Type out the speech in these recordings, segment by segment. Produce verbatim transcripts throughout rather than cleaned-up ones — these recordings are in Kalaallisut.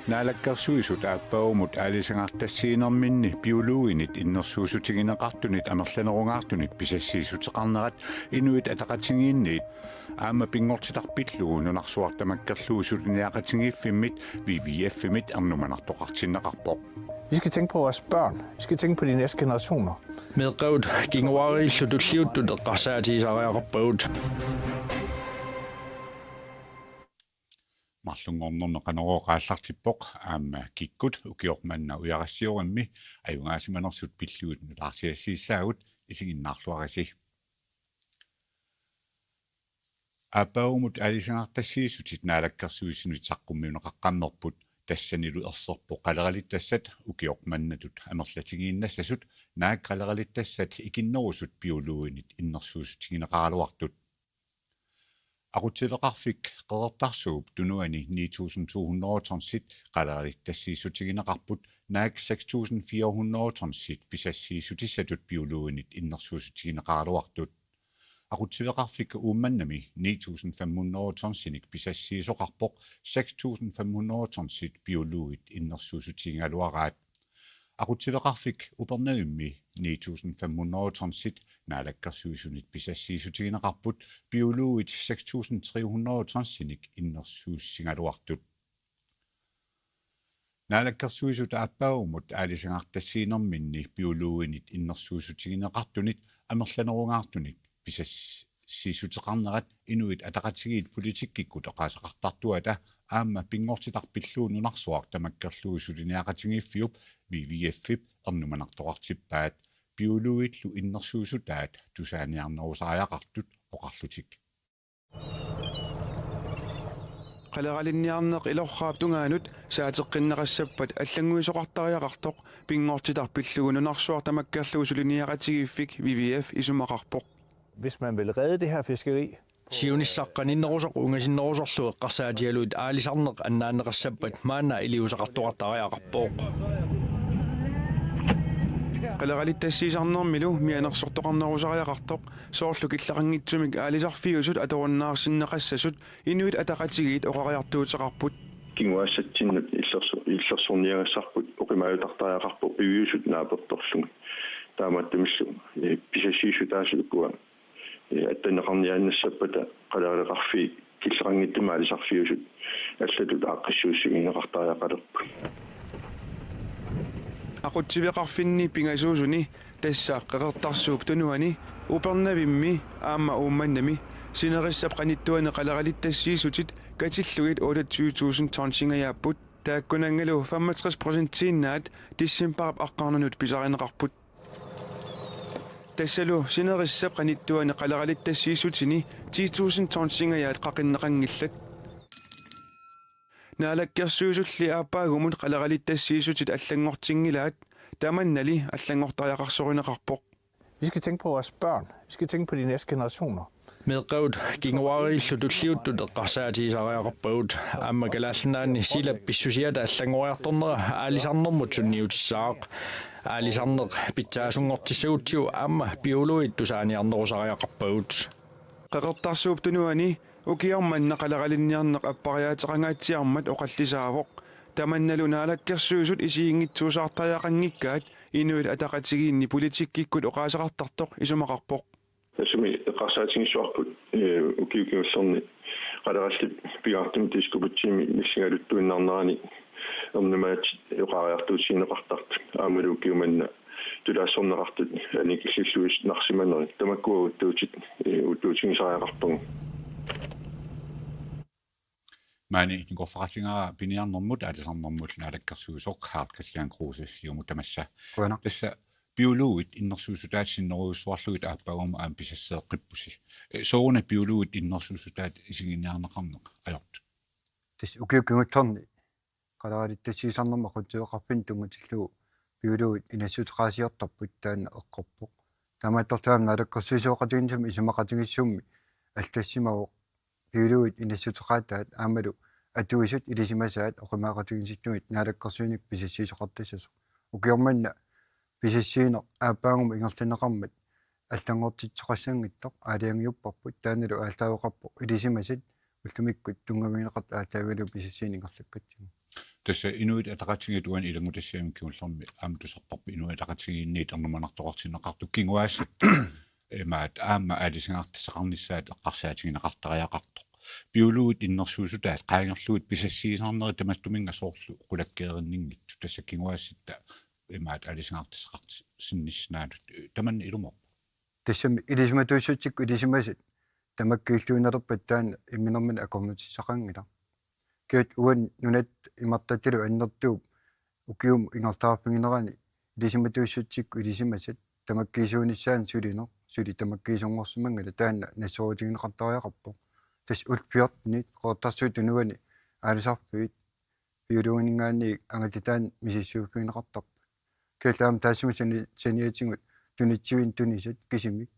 Naalakkersuisut aappaagumut aalisagartassiinerminni bioluuinit innersuussutigineqartunit amerlanerungaartunit pisassiissuteqarnerat Inuit Ataqatigiinniit aamma pinngortitaq pillugu nunarsuaq tamakkerlugu suliniaqatigiiffimmit W W F-imit ernumanartoqartinneqarpoq. Vi skal tænke på vores børn. Vi skal tænke på de næste generationer. Meeqqavut kinguaariillu tulliuttut eqqarsaatigisariaqarpagut. Marlunngornermi Qanorooq aallartippoq aamma kikkut ukioq manna ujarassiorami ajugaasimanersut pillugu nutaarsiassiissaagut, isiginnaarluarisi. Aappaagumut aalisagartassiissutit naalakkersuisunit saqqummiunneqaqqammerput, tassanilu erserpoq qaleralittassat ukioq mannatut amerlatigiinnassasut, naak qaleralittassat ikinnerusut bioluuinit innersuussutigineqaraluartut. Aqutsiveqarfik Qeqertarsuup Tunuani ni tusind to hundrede tonsit qaleralittassiissutigineqarput, naak seks tusind fire hundrede tonsit pisassiissutissatut bioluuinit innersuussutigineqaraluartut. Aqutsiveqarfik Uummannami ni tusind fem hundrede tonsinik pisassiisoqarpoq seks tusind fem hundrede tonsit bioluuit innersuussutigigaluaraat. Aqutsiveqarfik Upernavimmi ni tusind fem hundrede tonsit naalakkersuisunit pisassiissutigineqarput bioluuit seks tusind tre hundrede tonsinik innersuussigaluartut. Naalakkersuisut aappaagumut aalisagartassiinerminni bioluuinit innersuussutigineqartunit amerlanerungaartunik pisassiissuteqarnerat Inuit Ataqatigiit politikkikkut oqaaseqartartuata aamma pinngortitaq pillugu nunarsuaq tamakkerlugu suliniaqatigiiffiup W W F-ip ernumanartoqartippaat, bioluuillu innersuussutaat tusaaniarnerusariaqartut oqarlutik. Qaleralinniarneq ilorraap tungaanut saateqqinneqassappat allannguisoqartariaqartoq pinngortitaq pillugu nunarsuaq tamakkerlugu suliniaqatigiiffik W W F isumaqarpoq. Hvis man vil redde det her fiskeri, siunissaq qaninnerusoq ungasinnerusorlu eqqarsaatigalugit aalisarneq annaanneqassappat maanna iliuuseqartoqartariaqarpoq. Qaleralittassiisarnermilu mianersortoqarnerusariaqartoq soorlu killeqanngitsumik aalisarfiusut atorunnaarsinneqassasut Inuit Ataqatigiit oqariartuuteqarput. Kinguaassatsinnut illerso-, illersorniagassarput oqimaajutartariaqarpoq piviusut naapertorlugit. Taamaattumillu, eh, pisassiissutaasut ukua, eh, attanneqarniaannassappata qaleralerneqarfiit killeqanngitsumik aalisarfiusut allatut aaqqissuussivigineqartariaqalerput. Aqutsiveqarfinni pingasuusuni, tassa Qeqertarsuup Tunuani, Upernavimmi aamma Uummannami sinerissap qanittuani qaleralittassiissutit katillugit otteogtyve tusind tonsingajaapput, taakkunanngalu femogtres procentiinnaat decembarip aqqarnanut pisarineqarput. Tassalu sinerissap qanittuani qaleralittassiissutini ti tusind tonsingajaat qaqinneqanngillat. Naalakkersuisulli aappaagumut qaleralittassiissutit allanngortinngilaat, tamannali allanngortariaqarsorineqarpoq. Vi skal tænke på vores børn. Vi skal tænke på de næste generationer. Meeqqavut kinguaariillu tulliuttut eqqarsaatigisariaqarpagut, aamma Kalaallit Nunaanni silap pissusiata allanngoriartornera aalisarnermut sunniutissaaq. Aalisarneq pitsaasunngortissagutsigu aamma bioluuit tusaaniarnerusariaqarpagut. Qeqertarsuup Tunuani ukioq manna qaleralinniarneq appariaateqangaatsiarmat oqallisaavoq. Tamannalu Naalakkersuisut isiginngitsuusaartariaqanngikkaat Inuit Ataqatigiinni politikkikkut oqaaseqartartoq isumaqarpoq. Tassami eqqarsaatigissavarput, eh, ukiut kingullerni qalerallit pingaartumik Diskobugtimi nassigaluttuinnarnerani ernumanatsit oqariartuutigineqartartut. Aammalu ukioq manna tulaassorneqartut annikillilluinnarsimanerat. Tamakkua uuttuutit, eh, uuttuutigisariaqarpagut. Maani nikorfaqatigaara piniarnermut aalisarnermut naalakkersuisoq Harald Kristian Kruse, siumut tamassa. Qujanaq. Tassa bioluuit innersuussutaat sinnerujussuarlugit aappaagumut aamma pisasseeqqippusi. Eh, sooruna bioluuit innersuussutaat isiginiarneqarneq ajortut? Tassa ukiut kingullerni qaleralittassiisarnermi aqutsiveqarfinni tunngatillugu bioluuit inassuteqaasiortarput taanna eqqorpoq. Taamaattorli aamma naalakkersuisooqatigiinnissamut isumaqatigiissummi allassimavoq bioluuit inassuteqaataat aammalu atuisut ilisimasaat oqimaaqatigiissillugit naalakkersuinikkut pisassiisoqartassasoq. Ukioq manna pisassiineq aappaagumut ingerlanneqarmat allanngortitseqassanngitsoq aalajangiupparput, taannalu aallaaveqarpoq ilisimasat ullumikkut tunngavigineqartut aallaavigalugu pisassiineq ingerlakkatsigu. Tassa Inuit Ataqatigiit uani ilanngutassiami kingullermi aamma tusarparput Inuit Ataqatigiinniit ernumanartoqartinneqartut kinguaassat imaat aamma aalisagartissaqarnissaat eqqarsaatigineqartariaqartoq. Biologit innersuussutaat qaangerlugit pisassiisarnerit tamattuminnga soorlu qulakkeerinninngitsut, tassa kinguaassatta imaat aalisagartissaqarsinnissinnaanut tamanna ilumoorpoq. Tassami ilisimatuussutsikkut ilisimasat tamakkiilluinnalerpat taanna imminermini akornutissaqanngilaq. Kiisalu uani nunatta imartatalu annertuup ukiumut ingerlaarfiginerani ilisimatuussutsikkut ilisimasat tamakkiisuunissaannut sulineq suli tamakkiisunngorsimanngilaq, taanna nassuerutigineqartariaqarpoq. Tassa ullut fjortenit Qeqertarsuup Tunuani aalisarfiit biologininngaanniit angallataannik misissuiffigineqartarput. Kiisalu aamma taassuma sani-, saniatigut tunitsivinnut tunisat kisimik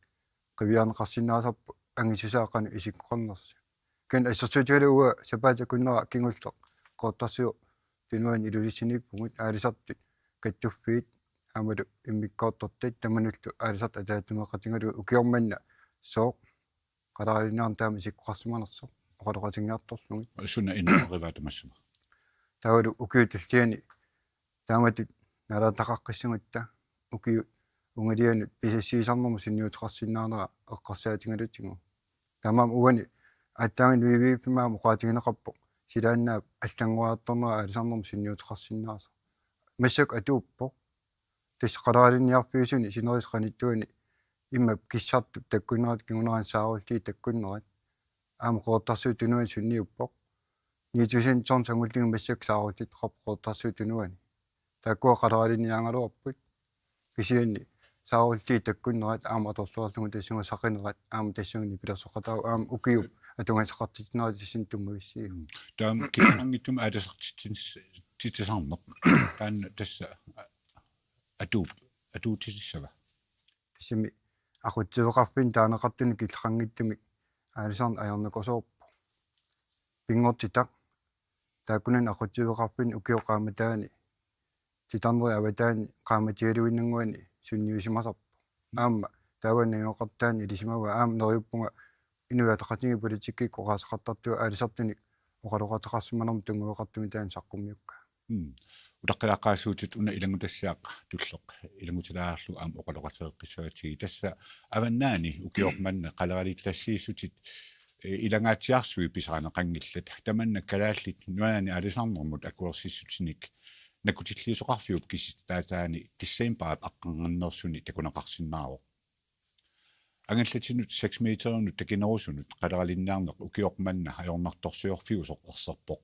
qiviarneqarsinnaasarput angissusaa qanoq isikkoqarnersoq. Kisianni assersuutigalugu uanga sapaatip akunnera kingulleq Qeqertarsuup Tunuani Ilulissaniippugut, aalisartut kattuffiit aammalu immikkoortortat tamanullu aalisartut ataatsimeeqatigalugit ukioq manna sooq qaleralinniarneq taama isikkoqarsimanersoq oqaloqatigiartorlugit. Suna innerarivaa tamassuma? Taavalu ukiut tulliani taamatut naalagaateqaqqissagutta ukiut ungalianut pisassiisarnermut sunniuteqarsinnaanera eqqarsaatigalugu. Taamaammat uani aatsaannguaq WWF-imi aamma oqaatigineqarpoq silaannaap allanngoriartornera aalisarnermut sunniuteqarsinnaasoq. Massakkut atuuppoq. Tassa qaleralinniarfiusuni sinerissap qanittuani immap kissartup takkunnerata kingunerani saarulliit takkunnerat aamma Qeqertarsuup Tunuani sunniuppoq. Ni tusind tons angullugit massakkut saarulliit qap Qeqertarsuup Tunuani. Taakkua qaleralinniaraluarput. Kisianni saarulliit takkunnerat aamma atorluarlugu tassunga saqinerat aamma tassunga nipilersoqataavoq aamma ukiup atugassaqartitsinerit tassani tunngavissiivoq. Mm. Taama kisianni aalisartitsis-, titsisarneq. Taanna tassa atuup-, atuutissava? Tassami aqutsiveqarfinni taaneqartuni killeqanngitsumik aalisarneq ajornakusoorpoq. Pinngortitaq taakkunani aqutsiveqarfinni ukioq qaammataani titarnerit avataani qaammatialuinnannguani sunniusimasarpoq. Aamma taava najugaqartitaani ilisimavaa aamma neriuppunga Inuit Ataqatigiit politikkikkut oqaaseqartartut aalisartunik oqaloqateqarsimanermut tunngaveqartumik taanna saqqummiukkaa. Mm. Utaqqilaaqqaasuutit una ilanngutassiaq tulleq ilanngutilaalerlugu aamma oqaloqateeqqissavatsigit. Tassa avannaani ukioq manna qaleralittassiissutit, eh, ilangaatsiarsui pisarineqanngillat. Tamanna Kalaallit Nunaanni aalisarnermut akuersissutinik nakkutilliisoqarfiup kisitsitaataani decembarip aqqarnerusuni takuneqarsinnaavoq. Angallatinut seks meterinut takinerusunut qaleralinniarneq ukioq manna ajornartorsiorfiusoq erserpoq.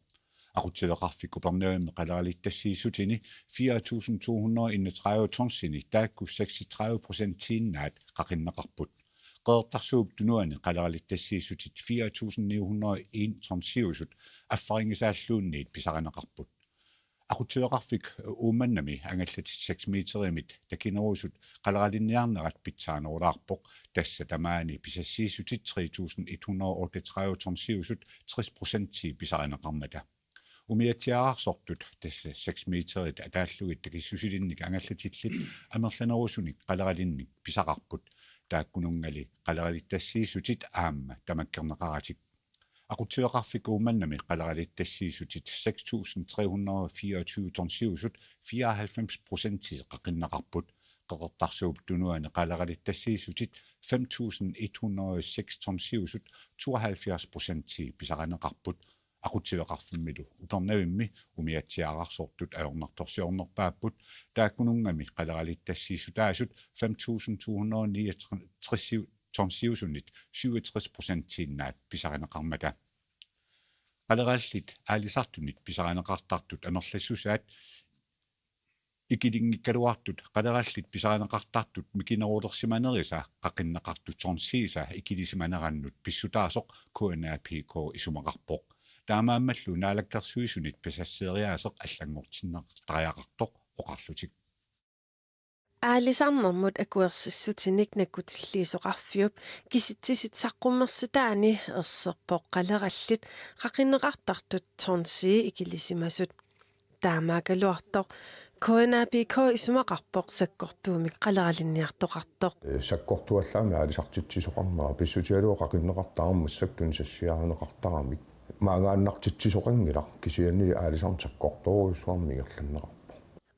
Aqutsiveqarfik Upernavimmi qaleralittassiissutini fire tusind to hundrede enogtredive tonsini taakku seksogtredive procentiinnaat qaqinneqarput. Qeqertarsuup Tunuani qaleralittassiissutit fire tusind ni hundrede en tonsiusut affarinngisaalluunniit pisarineqarput. Aqutsiveqarfik Uummannami angallatit seks meterimit takinerusut qaleralinniarnerat pitsaanerulaarpoq, tassa tamaani pisassiissutit tre tusind et hundrede og otteogtredive tonsiusut tres procentii pisarineqarmata. Umiatsiaararsortut, tassa seks meterit ataallugit takissusilinnik angallatillit amerlanerusunik qaleralinnik pisaqarput, taakkununngali qaleralittassiissutit aamma tamakkerneqaratik. Aqutsiveqarfik Uummannami qaleralittassiissutit seks tusind tre hundrede og fireogtyve tonsiusut fireoghalvfems procentii qaqinneqarput. Qeqertarsuup Tunuani qaleralittassiissutit fem tusind et hundrede og seks tonsiusut tooghalvfjerds procentii pisarineqarput. Aqutsiveqarfimmilu Upernavimmi umiatsiaararsortut ajornartorsiornerpaapput, taakkununngami qaleralittassiissutaasut fem tusind to hundrede niogtres tonsiusunit syvogtres procentiinnaat pisarineqarmata. Qalerallit aalisartunit pisarineqartartut amerlassusaat ikilinngikkaluartut qalerallit pisarineqartartut mikinerulersimanerisa qaqinneqartut tonsiisa ikilisimanerannut pissutaasoq K N A P K isumaqarpoq. Taamaammallu Naalakkersuisunit pasasseeriaaseq allanngortinneqartariaqartoq oqarlutik. Aalisarnermut akuersissutinik nakkutilliisoqarfiup kisitsisit saqqummersitaani erserpoq qalerallit qaqinneqartartut tonsii ikilisimasut. Taamaakkaluartoq K N A P K isumaqarpoq sakkortuumik qaleralinniartoqartoq. Sakkortuallaamik aalisartitsisoqarnera pissutigalugu qaqinneqartarami, massakkut tunisassiarineqartaramik. Maangaannartitsisoqanngilaq, kisianni aalisarneq sakkortoorujussuarmik ingerlanneqarpoq.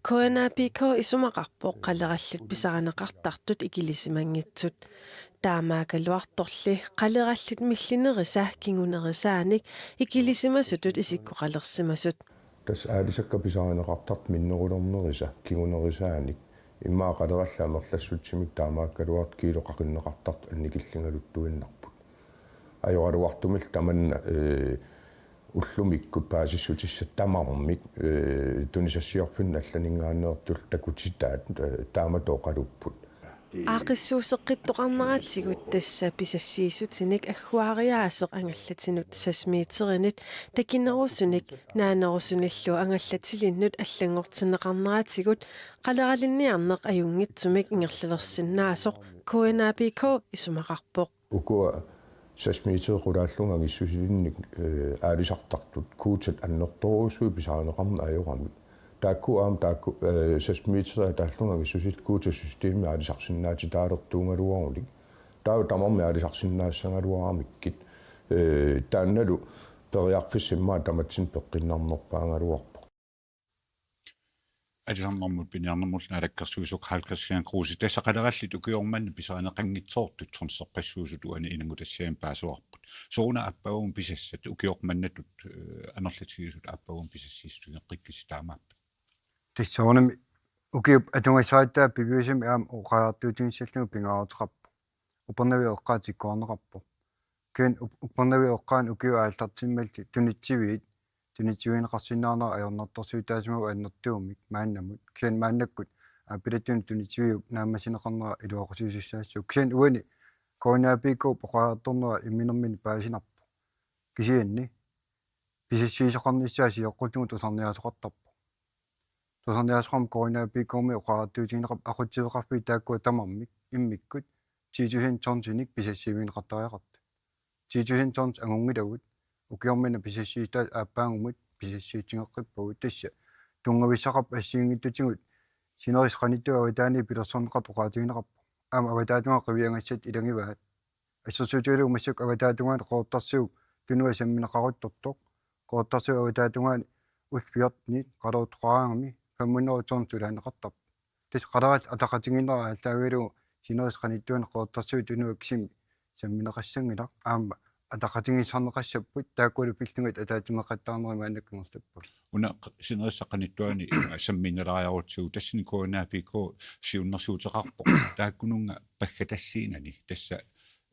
K N A P K isumaqarpoq qalerallit pisarineqartartut ikilisimanngitsut. Taamaakkaluartorli qalerallit millinerisa kingunerisaanik ikilisimasutut isikkoqalersimasut. Tassa aalisakkat pisarineqartartut minnerulernerisa kingunerisaanik immaqa qalerallit amerlassutsimik taamaakkaluartoq kiilu qaqinneqartartut annikilligaluttuinnarput. Ajoraluartumillu tamanna, ee, ullumikkut paasissutissat tamarmik, ee, tunisassiorfinnut allaninngaanneersullu takutitaat, ee, taamatut oqaluupput. Aaqqissuusseqqittoqarneratigut tassa pisassiissutinik agguariaaseq angallatinut seks meterinit takinerusunik naanerusunillu angallatilinnut allanngortinneqarneratigut qaleralinniarneq ajunngitsumik ingerlalersinnaasoq K N A P K isumaqarpoq. Ukua seks meterit qulaallunga angissusilinnik, ee, aalisartartut kuutat annertoorujussuit pisarineqarneq ajoramik. Taakku aamma taakku, ee, seks meterit ataallunga angissusilinnik kuutat systemi aalisarsinnaatitaalertuugaluarulik. Taava tamarmik aalisarsinnaassagaluaramikkit. Ee, taannalu periarfissaq immaqa tamatsinnut peqqinnarnerpaagaluarpoq. Alisarnermut piniarnermullu naalakkersuisoq Karl-Kristian Kruse, tassa qalerallit ukioq manna pisarineqanngitsoortut tonserpassuusut uani ilanngutassiami paaseqarput. Sooruna aappaagummut pisassat ukioq mannatut, ee, amerlatigisut aappaagummut pisassiissutigeqqikkisi taamaappat? Tassa soorunami ukiup atugassaratta piviusumi aamma oqariartuutigissallugu pingaaruteqarpoq. Upernaviup eqqaatikkuarneqarpoq. Kisianni up-, Upernaviup eqqaani ukiup aallartimmalli tunitsiviit, tunitsivigineqarsinnaanera ajornartorsiutaasimavoq annertuumik maannamut. Kisianni maannakkut aappilattunik tunitsiviup naammassineqarnera iluaqusiisussaassooq. Kisianni uani K N A P K-p oqariartornera imminermini paasinarpoq. Kisianni pisassiisoqarnissaa sioqqullugu tusarniaasoqartarpoq. Tusarniaasoqarmat K N A P K-mi oqariartuutigineqarpoq aqutsiveqarfiit taakkua tamarmik immikkut ti tusind tonsinik pisassiivigineqartariaqartut. Ti tusind tons angunngilagut, ukioq manna pisassiissutaat aappaagumut pisassiissutigeqqippagut, tassa tunngavissaqarpoq assigiinngitsutigut sinerissap qanittuani avataaniit pilersorneqartoq oqaatigineqarpoq. Aamma avataatungaani qiviagassatit ilagivaat. Assersuutigalugu massakkut avataatungaani Qeqertarsuup tunua sammineqaruttortoq. Qeqertarsuup avataatungaani ullut fjortenit qaleruttoqaraangami fem hundrede tons tulaanneqartarpoq. Tassa qalerallit ataqatigiinnerat aallaavigalugu sinerissap qanittuani Qeqertarsuup tunua kisimi sammineqassanngilaq, aamma ataqatigiissaarneqassapput, taakkualu pillugit ataatsimeeqattaarnerit maannakkut ingerlapput. Una q-, sinerissap qanittuani sammiinnalaariarutsigu tassani K N A P K siunnersuuteqarpoq. Taakkununnga paggatassiinani tassa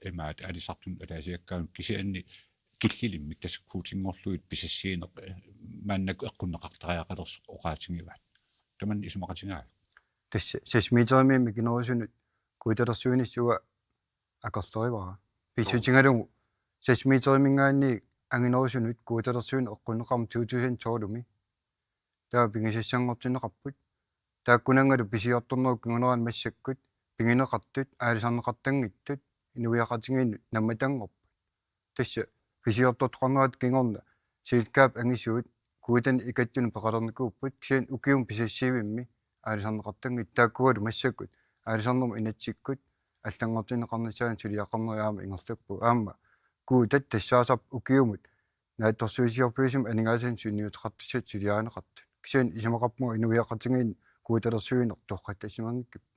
imaat aalisartunut ataasiakkaanut kisianni killilimmik tassa kvotinngorlugit pisassiineq, eh, maannakkut eqqunneqartariaqalersoq oqaatigivaat. Tamanna isumaqatigaavit? Tassa seks meterimiit mikinerusunut kuutalersuinissaq uanga akerlerivara. Pissutigalugu seks meterimiinngaanniit anginerusunut kuutalersuineq eqqunneqarmat to tusind tolvimi. Taava pigisassanngortinneqarput. Taakkunanngalu pisiortornerup kingunerani massakkut pigineqartut, aalisarneqartanngitsut, inuiaqatigiinnut nammatanngorput. Tassa pisiortortoqarnerata kingorna selskabit angisuut kuutanik ikattunik peqalernikuupput, kisianni ukiumut pisassiivimmi aalisarneqartanngitsut, taakkualu massakkut aalisarnermut inatsikkut allanngortinneqarnissaanut suliaqarneri aamma ingerlappagut. Aamma kuutat tassaasarput ukiumut naatsorsuusiorfiusumik aningaasanik sunniuteqartussatut suliarineqartut. Kisianni isumaqarpunga inuiaqatigiinni kuutalersuineq torrattassimanngikkipput.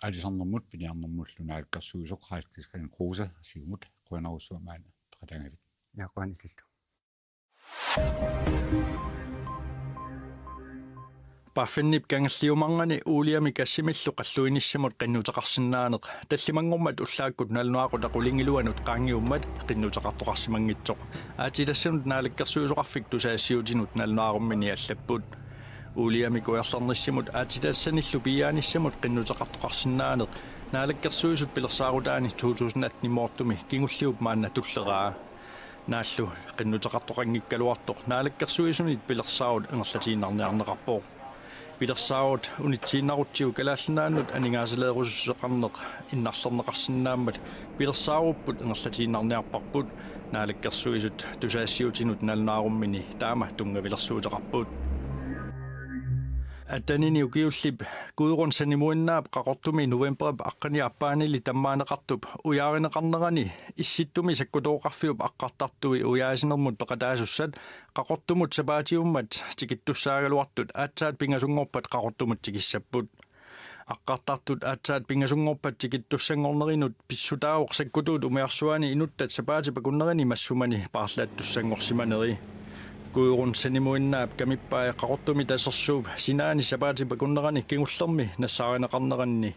Aalisarnermut piniarnermullu naalakkersuisoq Karl-Kristian Kruse, Siumut, qujanarsuaq maani peqataagavit. Ja, qujanaq illillu. Paffinnip kangerliumarngani uuliami gassimillu qalluinissamut qinnuteqarsinnaaneq tallimanngormat ullaakkut nalunaaqutaq qulingiluanut qaangiummat qinnuteqartoqarsimanngitsoq aatsitassanut naalakkersuisoqarfik tusagassiuutinut nalunaarummini allapput. Uuliami kuerlernissamut aatsitassanillu piiaanissamut qinnuteqartoqarsinnaaneq naalakkersuisut pilersaarutaani to tusind atten-imoortumi kingulliup maanna tulleraa. Naallu qinnuteqartoqanngikkaluartoq naalakkersuisunit pilersaarut ingerlatiinnarniarneqarpoq. Pilersaarut unitsiinnarutsigu Kalaallit Nunaannut aningaasaleerusussuseqarneq innarlerneqarsinnaammat pilersaarupput ingerlatiinnarniarparput, naalakkersuisut tusagassiuutinut nalunaarummini taama tunngavilersuuteqarput. Attenini ukiullip Gudrun Sanimuinnaap Qaqortumi novembarip aqqani aappaanili tammaaneqartup ujaarineqarnerani Issittumi sakkutooqarfiup aqqartartui ujaasinermut peqataasussat Qaqortumut sapaatiummat tikittussaagaluartut aatsaat pingasunngorpat Qaqortumut tikissapput. Aqqartartut aatsaat pingasunngorpat tikittussanngornerinut pissutaavoq sakkutuut umiarsuaani inuttat sapaatip akunnerini massumani paarlaattussanngorsimaneri. Gudrun Sanimuinnaap kamippai Qaqortumi Tasersuup sinaani sapaatip akunnerani kingullermi nassaarineqarneranni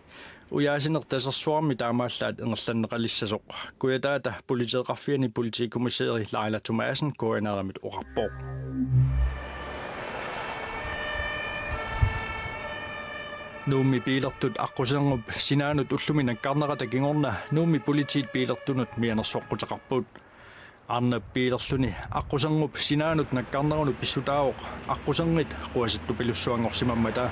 ujaasineq Tasersuarmi taamaallaat ingerlanneqalissasoq. Kujataata politeeqarfiani politikommissæri Laila Thomassen K N R-imut oqarpoq. Nuummi biilertut aqqusernup sinaanut ullumi nakkarnerata kingorna Nuummi politiit biilertunut mianersoqquteqarput. Arnap biilerluni aqqusernup sinaanut nakkarnerunut pissutaavoq aqqusernit quasattupilussuanngorsimammata.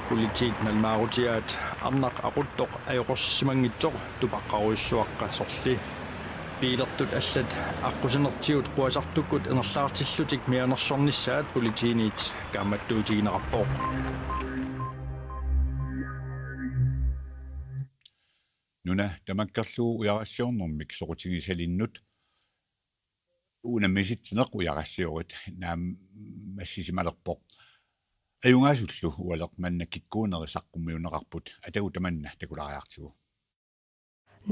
Politiit nalunaarutigaat arnaq aquttoq ajoqersimanngitsoq tupaqqarujussuaqqat sorliit. Biilertut allat aqqusinertigut quasartukkut ingerlaartillutik mianersornissaat politiinit kaammattuutigineqarpoq. Nuna tamakkerlugu ujarassiornermik soqutigisalinnut unammisitsineq ujarassiorlutik naammassisimalerpoq. Ajugaasullu ualeq manna kikkuuneri saqqummiunneqarput atagu tamanna takulaariartigu.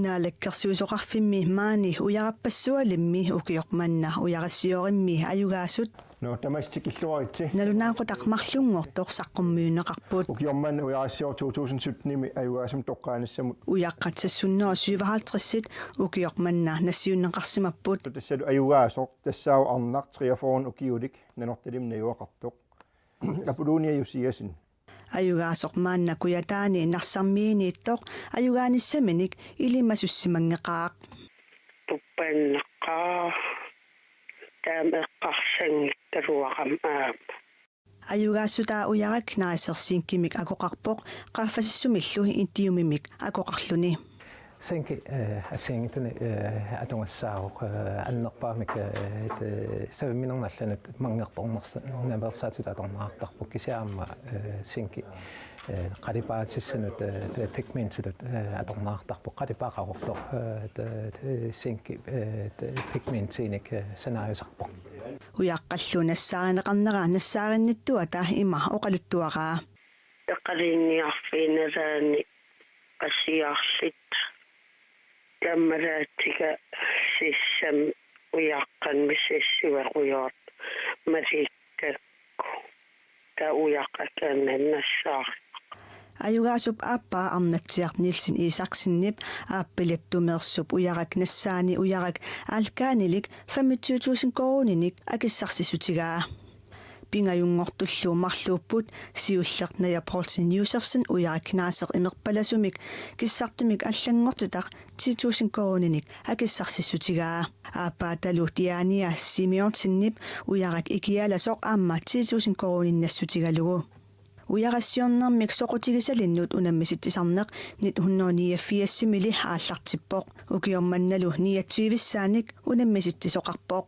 Naalakkersuisoqarfimmi maani ujarappassualimmi ukioq manna ujarassiornermi ajugaasut. Nå, tamassi tikilluaritsi. Nalunaaqutaq marlunngortoq saqqummiunneqarput. Ukioq manna ujarassiorlutik to tusind sytten-imi ajugaasumik toqqaanissamut. Ujaqqat seks hundrede og syvoghalvtreds ukioq manna nassiunneqarsimapput. Tassalu ajugaasoq tassaavoq arnaq treogfyrre ukiulik Nanortalimmi najugaqartoq. Apollonia Josiassen. Ajugaasoq maanna Kujataani Narsarmiiniittoq ajugaanissaminik ilimasussimanngeqaaq. Tuppanneqaaq taama eqqarsanngikkaluarama aamma. Ajugaassutaat Ujarak Neisser Zinkimik akoqarpoq qaffasissumillu Intiumimik akoqarluni. Zinki, eh, assigiinngitsuni, eh, atugassaavoq, eh, annerpaamik, eh, et, eh, saviminermi allanut manngertornersa-, naveersaatitut atorneqartarpoq kisianni aamma, eh, zinki, eh, qalipaatissanut, eh, et, eh, pigmentitut, eh, atorneqartarpoq qalipaat qaqortoq, eh, et, eh, zinki, eh, et, eh, pigmentinik, eh, sanaajusarpoq. Ujaqqallu nassaarineqarnera nassaarinnittuata ima oqaluttuaraa. Eqalinniarfiinalaani qasiarluta tammalaatiga sissam ujaqqanmi sissuerujoort malikkakku ta ujaqqakanannassaaq. Ajugaasup aappaa Arnatsiaq Nielsen Isaksenip aappaluttumeersup Ujarak nassaani Ujarak Alkaanilik femogtyve tusind koruuninik akissarsissutigaa. Pingajunngortullu marluupput siulleq Naja Poulsen Josefsen Ujarak Neisser imerpalasumik kissartumik allanngortitaq ti tusind koruuninik akissarsissutigaa. Aappaatalu Diania Simeonsenip Ujarak ikialasoq aamma ti tusind koruuninik nassutigalugu. Ujarassiornermik soqutigisalinnut unammisitsisarneq nitten hundrede niogfirs-imili aallartippoq. Ukioq mannalu niogtyvissaanik unammisitsisoqarpoq.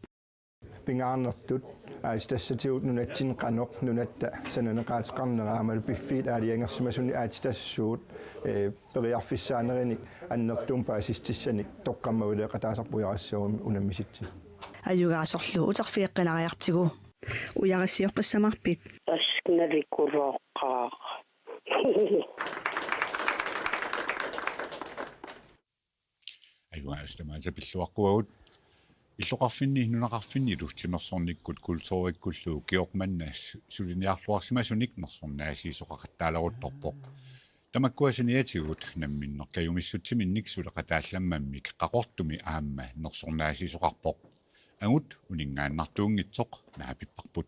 Pingaarnertut aatsitassatigut nunatsinni qanoq nunatta sananeqaateqarnera aammalu piffiit aalajangersimasunit aatsitassuut, eh, periarfissaanerini annertuumik paasissutissanik toqqammavileeqataasarpoq ujarassiornermik unammisitsineq. Ajugaasorlu uterfigeqqilaariartigu. Ujarassiorpassamarpit? Tassa nalikuloqqaaq. Ajugaasut tamaasa pilluaqquagut. Illoqarfinni nunaqarfinnilu timersornikkut kulturikkullu ukioq manna su-, suliniarluarsimasunik nersornaasiisoqaqattaaleruttorpoq. Tamakkua saniatigut namminneq kajumissutsiminnik suleqataallammammik Qaqortumi aamma nersornaasiisoqarpoq. Angut uninngaannartuunngitsoq naapipparput.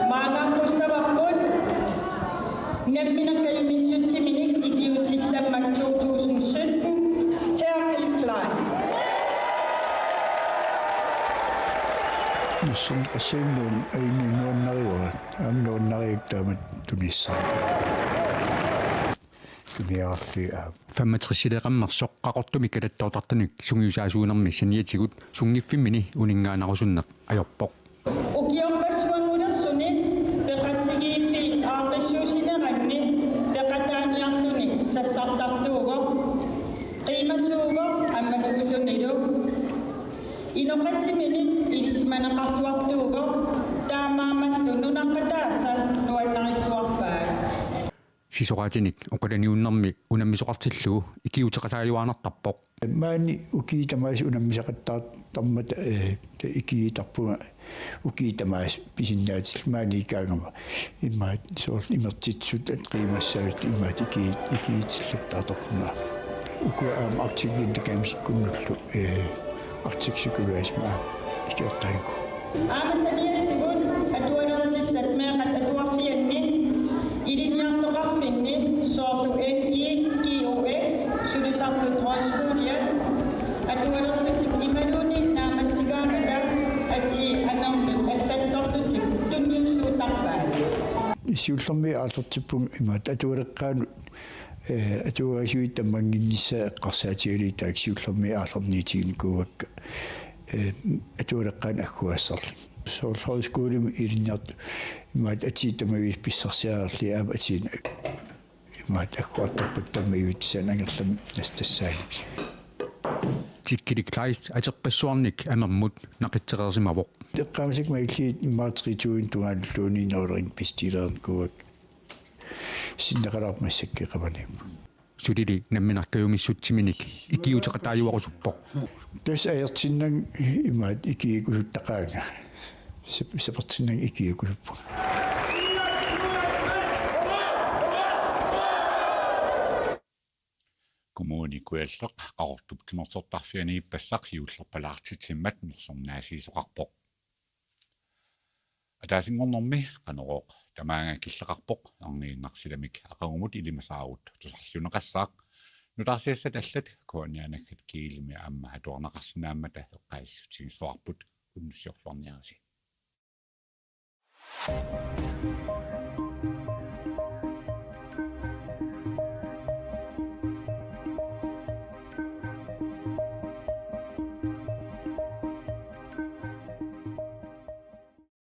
Maangaqqussavarput namminneq kajumissutsiminnik ikiuutillammak to tusind sytten, Terkel Kleist. Nassuerneqassaanut ajunngilaq nuannarivara, aamma nuannarivara taamatut tunissara. Tuniarli aap. Femogtresileeqammersoq Qaqortumi kalattoortartunik sungiusaasuunermi saniatigut sunngiffimmini uninngaannarusunneq ajorpoq. Ukiorpassuanngulersuni peqatigiiffiit Inoqatiminik ilisimaneqarluartuuvoq, taamaammallu nunaqqataasa nuannarilluarpaat. Sisoraatinik oqalaniunnermi unammisoqartillugu ikiuuteqataajuaannartarpoq. Maani ukiut tamaasa unammisaqattaartarmata, eh, ta-, ikiuuttarpunga ukiut tamaasa pisinnaatillugu maani ikaagama. Imaat soorlu imertitsisut qiimassaasut imaat ikii-, ikiuutilluartarpunga. Ukua aamma Arctic Winter Gamesikkunnullu, eh, Arctic Circle Race-imik aamma ikiortaanikuuvoq. Aamma saniatigut atualertissat meeqqat atuarfianni ilinniartoqarfinni soorlu N I G O X, sulisartut højskoliat, atualerlutik imaluunniit naammassigaammata atii amermik allattorlutik tunniussuuttarpaat. Siullermik aallartippunga imaattoq atualeqqaanut, eh, atuagaasuit tammannginnissaat eqqarsaatigalugit taakku siullermik aallarniutiginikuuakka, eh, atualeqqaanut agguaassarluni. Soorlu højskolimi ilinniartut imaattoq atii tamaviisa pissarsiareerlugit aamma atii imaattoq agguartarpakka tamaviisa tassani angerlamut nassatassaannik. Tikkilik Kleist aterpassuarnik amermut naqitsereersimavoq. Eqqaamasakka mailliit immaqa tre tusind tungaanulluunniit Northern Bestileernikuuakka. Sinneqalaarpoq massakkut Qamaniummut. Sulili nammineq kajumissutsiminik ikiuuteqataajuarusuppoq. Tassa ajortinnanga imaattoq ikiuuteqaanga. Sap-, sapertinnanga ikiuuteqarpunga. Kommune Kujalleq Qaqortup timersortarfiani ippassaq juullerpalaartitsimmata nersornaasiisoqarpoq. Ataasinngornermi Qanorooq tamaanga killeqarpoq, erniinnaq silamik aqagumut ilimasaarut tusarliunneqassaaq. Nutaarsiassat allat K N R naggat gl-imi aamma atuarneqarsinnaammata eqqaasitsissutigissavarput, unnussiorluarniarisi.